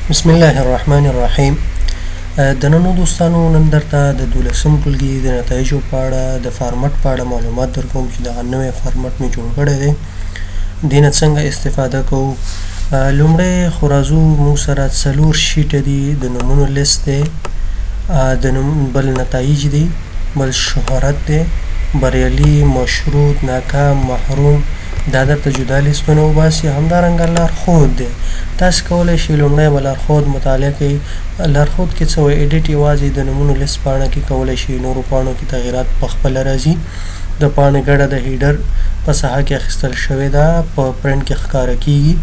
بسم الله الرحمن الرحیم. د ننو دوستانو، نن درته د دولسم ټولګي د نتایجو په اړه، د فارمټ په اړه معلومات درکوم چې دغه نوی فارمټ مې جوړ کړی دی، دې نه څنګه استفاده کوو. لومړی خو راځو، موږ سره څلور شیټه دي. د نومونو لیست دی، د نوم، بل نتایج دي، بل شهرت دی، بریالي، مشروط، ناکام، محروم. دا درته جدا لیستونه وباسي. همدارنګه لارښود دی. تاسو کولی شئ لومړی به لارښود مطالعه کړئ. لارښود کې څه وایي؟ edit یوازې د نومونو لیست پاڼه کې کولی شئ، نورو پاڼو کې تغیرات په خپله راځي. د پاڼې ګډه د header په ساحه کې اخیستل شوې ده، په پرنټ کې ښکاره کیږي.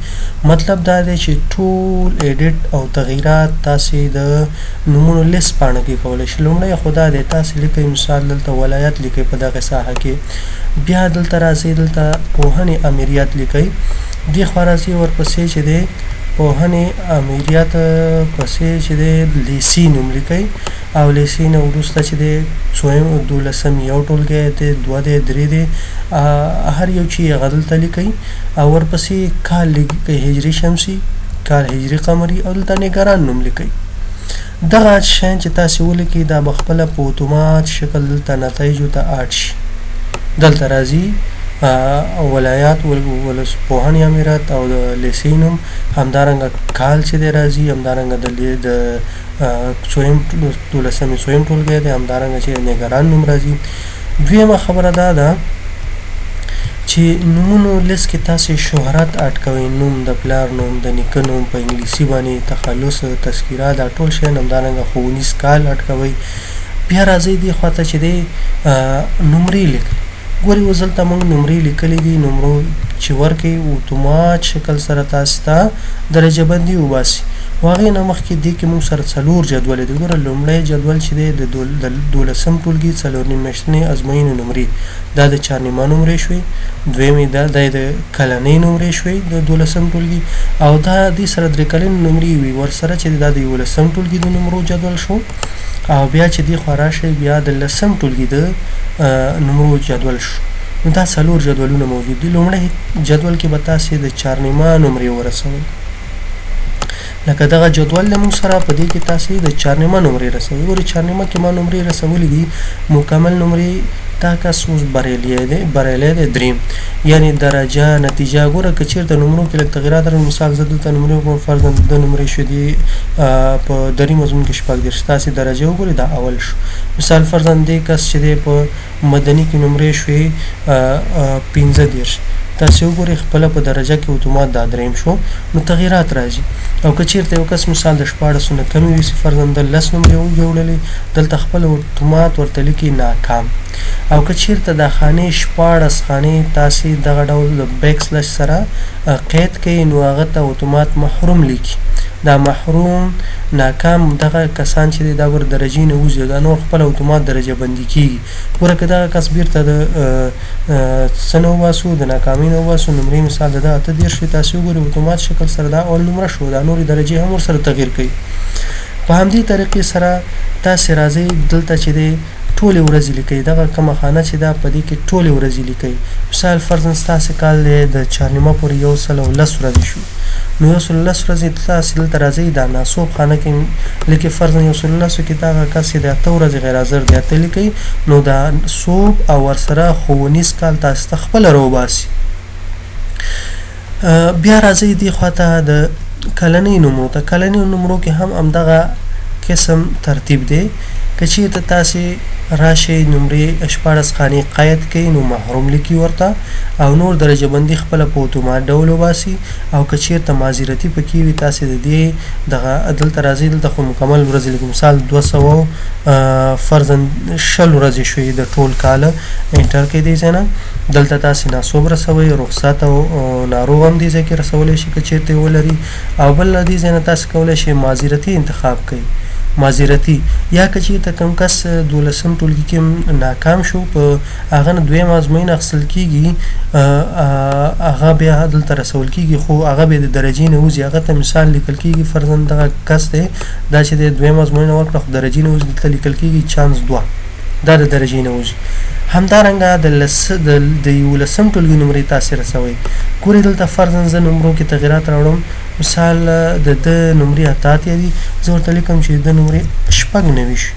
مطلب دا دی چې ټول edit او تغیرات تاسې د نومونو لیست پاڼه کې کولی شئ. لومړی خو دا دی، تاسې لیکئ، مثال دلته ولایت لیکئ په دغه ساحه کې، بیا دلته راځئ، دلته پوهنې امریت لیکئ، دې خوا راځئ، ورپسې چې دی پوهنې امریت پسې چې دی لیسې نوم لیکئ، او لیسې نه وروسته چې دی څویم، دولسم یو ټولګی دی، دوه دی، درې دی، هر یو چې هغه دلته لیکئ، او ورپسې کال لیکئ، هجري شمسي، کال هجري قمري، او دلته نګران نوم لیکئ. دغه شیان چې تاسې ولیکئ، دا به خپله په اتومات شکل دلته نتایجو ته add شي. دلته راځي ولایات، ولس، پوهنې امیرت او د لیسې نوم، همدارنګه کال چې دی راځي، همدارنګه د څویم، دولسمې څویم ټولګی دی، همدارنګه چې نګران نوم راځي. دویمه خبره دا ده چې نومونو لیست کې تاسې شهرت add کوئ، نوم، د پلار نوم، د نیکه نوم په انګلیسي باندې، تخلص، تذکره، دا ټول شیان، همدارنګه ښوونیز کال add کوئ. بیا راځئ دې خواته چې دی نمرې لیکئ. ګورئ، اوس دلته موږ نمرې لیکلې دي. نمرو چې ورکوي، اتومات شکل سره تاسو ته درجه بندي وباسي. خو هغې نه مخکې دې کې موږ سره څلور جدول دي. ګوره، لومړی جدول چې دی د دولسم ټولګي څلور نیم میاشتنۍ ازموینې نمرې، دا د چارنیمه نمرې شوې. دویمې دا د کلنۍ نمرې شوې د دولسم ټولګي، او دا دې سره درې کلنې نمرې وي ورسره چې دا د یولسم ټولګي د نمرو جدول شو، او بیا چې دې خوا راشئ، بیا د لسم ټولګي د نمرو جدول شو. نو دا څلور جدولونه موجود دي. لومړی جدول کې به تاسې د چارنیمه نمرې ورسوئ، لکه دغه جدول له موږ سره، په دې کې تاسې د چارنیمه نمرې رسوئ. ګورئ، چارنیمه کې ما نمرې رسولې دي، مکمل نمرې. دا کس اوس بریالی دی، بریالی دی، دریم، یعنی درجه، نتیجه. ګوره، که چېرته نمرو کې لږ تغیرات راغلي، مثال زه دلته نمرې وکړم، فرضاً د نمرې شوې دي په دري مضمون کې 36، تاسې درجه وګورئ، دا اول شو. مثال فرضاً دې کس چې دی په مدني کې نمرې شوې 35، تاسې وګورئ، خپله په درجه کې اتومات دا دریم شو. نو تغیرات راځي. او که چېرته یو کس مثال د 16 نه کمې وي، فرضاً د 10 نمرې وړلې، دلته خپل اتومات ورته لیکي ناکام. او که چېرته دا خانې، 16 خانې تاسې دغه ډول د backslash سره قید کړئ، نو هغه ته اتومات محروم لیکي. دا محروم، ناکام، دغه کسان چې دی، دا ګوره درجې نه وځي، دا نور خپله اتومات درجه بندي کیږي. ګوره، که دغه کس بیرته د څه نه وباسو، د ناکامۍ نه وباسو، نمرې مثال د ده 38 وي، تاسې وګورئ، اتومات شکل سره دا اول نمره شو، دا نورې درجې هم ورسره تغییر کوي. په همدې طریقې سره تاسې راځئ، دلته چې دی ټولې ورځې لیکئ. دغه کومه خانه چې ده، په دې کې ټولې ورځې لیکئ. مثال فرضاً ستاسې کال دی، د چارنیمه پورې 110 ورځې شو، نو 110 ورځې تاسې دلته راځئ، دا ناسوب خانه کې لیکئ. فرضاً 110 کې دغه کس چې د 8 ورځې غیر حاضر دی، 8 لیکئ، نو دا سوب او ورسره ښوونیز کال تاسې ته خپله راوباسي. بیا راځئ دې خواته د کلنۍ نمرو ته. کلنۍ نمرو کې هم همدغه قسم ترتیب دی. که چېرته تاسې راشئ، نمرې 16 خانې قید کړئ، نو محروم لیکي ورته، او نور درجه بندي خپله په اتومات ډول وباسي. او که چېرته معذرتي پکې وي، تاسې د دې دغه دلته راځئ، دلته خو مکمل ورځې لیکي، مثال 200 فرضاً 20 ورځې شوې د ټول کال، enter کړئ دې ځای نه. دلته تاسې ناسوب رسوئ، رخصت او ناروغ هم دې ځای کې رسولی شئ که چېرته یې ولري. او بل له دې ځای نه تاسې کولی شئ معذرتي انتخاب کړئ، معذرتي، یا که چېرته کوم کس دولسم ټولګي کې ناکام شو، په هغه نه دویمه ازموینه اخیستل کېږي، هغه بیا دلته رسول کېږي، خو هغه بیا د درجې نه وځي. هغه ته مثال لیکل کېږي، فرضاً دغه کس دی، دا چې دی دویمه ازموینه ورکړه خو درجې نه وځي، دلته لیکل کېږي چانس 2. دا د درجې نه وځي. همدارنګه د لس د یولسم ټولګي نمرې تاسې رسوئ. ګورئ دلته فرضاً زه نمرو کې تغیرات راوړم، مثال د ده نمرې 88 دي، زه ورته لیکم چې د ده نمرې 96 شي.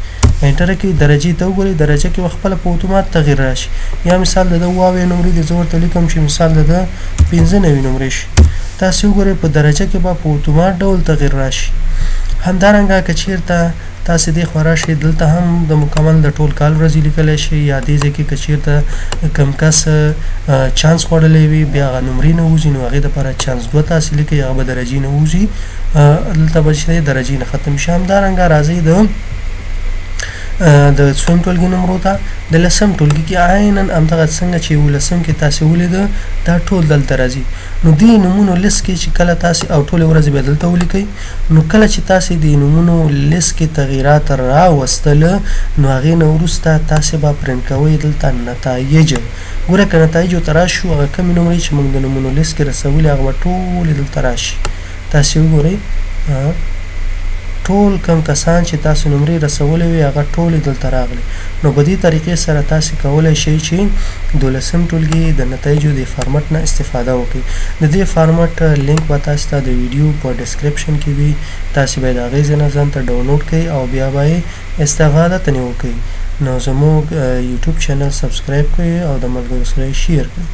enter کې درجې ته وګورئ، درجه کې به خپله په اتومات تغییر راشي. یا مثال د ده 77 نمرې دي، زه ورته لیکم چې مثال د ده 95 نمرې شي. تاسې وګورئ په درجه کې به په اتومات ډول تغییر راشي. همدارنګه که چیرته تاسې دې خوا راشئ، دلته هم د مکمل د ټول کال ورځې لیکلی شئ، یا دې ځای کې که چیرته کوم کس چانس خوړلی وي بیا هغه نمرې نه وځي، نو هغې دپاره چانس 2 تاسې لیکئ، هغه به درجې نه وځي، دلته به چې درجې نه ختم شي. همدارنګه راځئ د څویم ټولګي نمرو ته. د لسم ټولګي کې عیناً همدغه څنګه چې یولسم کې تاسې ولیده دا ټول دلته راځي. نو دې نومونو لیست کې چې کله تاسې او ټولې ورځې به دلته ولیکئ، نو کله چې تاسې دې نومونو لیست کې تغیرات راوستل، نو هغې نه وروسته تاسې به پرنټ کوئ دلته نتایج. ګوره که نتایجو ته راشو، هغه کمې نمرې چې موږ د نومونو لیست کې رسولي هغه به ټولې دلته راشي. تاسې وګورئ ټول کم کسان چې تاسو نمرې رسولې وي هغه ټولې دلته راغلي. نو په دې طریقې سره تاسې کولی شئ چې دولسم ټولګي د نتایجو د فارمټ نه استفاده وکړئ. د دې فارمټ لینک به تاسو ته د ویډیو په ډسکرپشن کې وي، تاسې به د هغې ځای نه ځان ته ډاونلوډ کړئ او بیا به یې استفاده ترې وکړئ. نو زموږ یوټیوب چینل سبسکرایب کړئ او د ملګرو سره یې شیر کړئ.